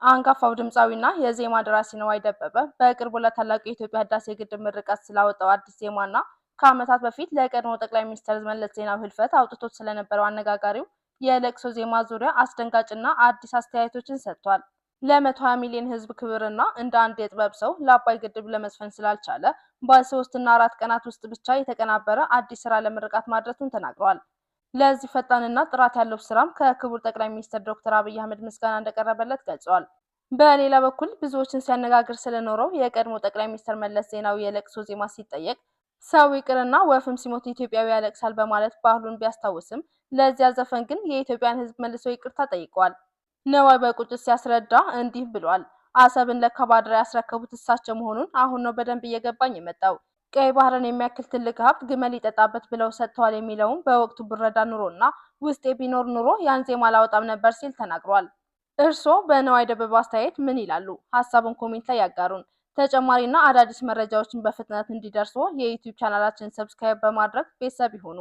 አንጋፋው ድምፃዊና የዜማ ደራሲ ነዋይ ደበበ በቅርቡ ለታላቁ የኢትዮጵያ ህዳሴ ግድብ ምርቃት ስላወጣው አዲስ ዜማና ከዓመታት በፊት ለቀድሞ ጠቅላይ ሚኒስትር መለስ ዜናዊ ህልፈት አውጥቶት ስለነበረው አነጋጋሪው የለቅሶ ዜማ ዙሪያ አስደንጋጭና አዲስ አስተያየቶችን ሰጥቷል። ለ120 ሚሊዮን ህዝብ ክብርና እንደ አንድ የጥበብ ሰው ለአባይ ግድብ ለመዝፈን ስላልቻለ በ3 እና 4 ቀናት ውስጥ ብቻ የተቀናበረ አዲስ ስራ ለምርቃት ማድረሱን ተናግረዋል። ለዚህ ፈጣንና ጥራት ያለው ስራም ከክቡር ጠቅላይ ሚኒስትር ዶክተር አብይ አህመድ ምስጋና እንደቀረበለት ገልጸዋል። በሌላ በኩል ብዙዎችን ሲያነጋግር ስለኖረው የቀድሞ ጠቅላይ ሚኒስትር መለስ ዜናዊ የለቅሶ ዜማ ሲጠየቅ፣ ሰው ይቅርና ወፍም ሲሞት ኢትዮጵያዊ ያለቅሳል በማለት ባህሉን ቢያስታውስም፣ ለዚያ ዘፈን ግን የኢትዮጵያን ህዝብ መልሶ ይቅርታ ጠይቀዋል። ነዋይ በቁጭት ሲያስረዳ እንዲህ ብሏል። አሰብን ለካባድራ ያስረከቡት እሳቸው መሆኑን አሁን ነው በደንብ እየገባኝ የመጣው። ቀይ ባህርን የሚያክል ትልቅ ሀብት ግመል ይጠጣበት ብለው ሰጥተዋል የሚለውም በወቅቱ ብረዳ ኑሮና ውስጤ ቢኖር ኑሮ ያን ዜማ አላወጣም ነበር ሲል ተናግሯል። እርስዎ በነዋይ ደበበ አስተያየት ምን ይላሉ? ሀሳቡን comment ላይ ያጋሩን። ተጨማሪና አዳዲስ መረጃዎችን በፍጥነት እንዲደርሱ የዩቲዩብ ቻናላችንን subscribe በማድረግ ቤተሰብ ይሁኑ።